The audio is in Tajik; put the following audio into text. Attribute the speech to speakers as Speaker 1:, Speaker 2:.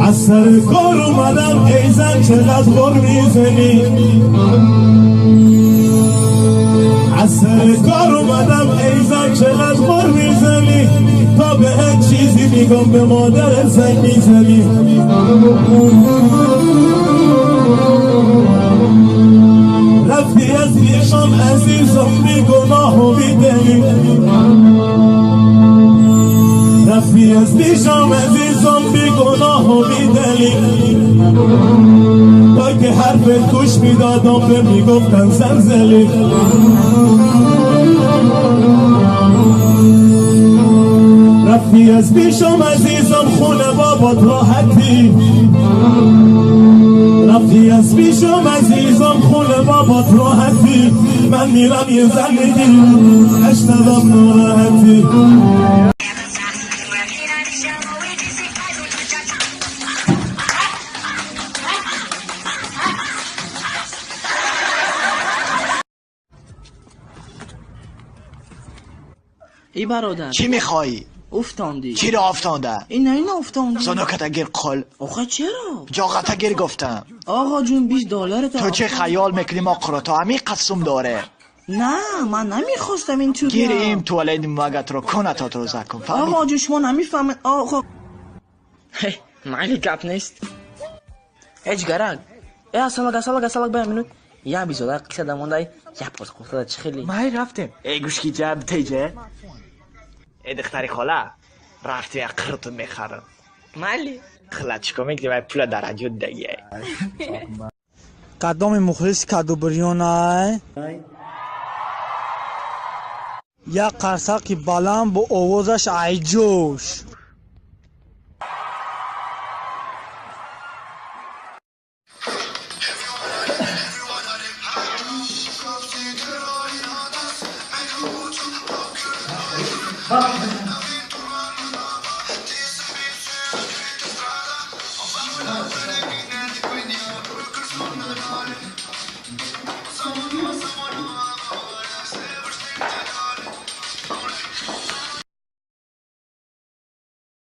Speaker 1: از سر کار اومدم ای زن چقدر غر میزنی، از سر کار اومدم ای زن چقدر غر میزنی، تا به چیزی میگم به مادر زنگ میزنی. رفتی از پیشم عزیزم بی گناه و بی دلیل، رفتی از پیشم عزیزم بی گناه و بی دلیل، تا که حرفت گوش میدادم به میگفتن زلزله. رفتی از پیشم عزیزم خونه بابات راحتی، رفتی از پیشم عزیزم خونه بابات راحتی، من میرم یه زن میگیرم اشنوم ناراحتی.
Speaker 2: ای برادر
Speaker 3: چی میخوایی؟
Speaker 2: افتاندی.
Speaker 3: چی را افتانده؟
Speaker 2: این نه این افتاندی.
Speaker 3: زنوکت گیر قل.
Speaker 2: آخه چرا؟
Speaker 3: جاغت گیر گفتم.
Speaker 2: آقا جون 20 دلار.
Speaker 3: تو چه خیال میکنی ما قراتا همی قسم داره؟
Speaker 2: نه، من نمیخواستم این تو.
Speaker 3: گیر این توالت مگت رو کنه تا تو کن فهمید؟
Speaker 2: آقا جون، شما نمیفهمید آقا. مایلی گپ نیست، هیچ گرگ. ای اصلا اصلا اصلا بیا минут я бизода қисса дамондай як поз қуфтада чӣ хеле.
Speaker 3: Май рафтем. Эй, гӯшки ҷаб теҷе. Эй, духтари хола, рафтем, як қирту мехарам.
Speaker 2: Майли.
Speaker 3: Хила чико мекунӣ? Вай пула дар аҷуд дагиай.
Speaker 4: Кадоми мухлиси кадубирёнай як қарсаки баланд бо овозаш айҷӯш.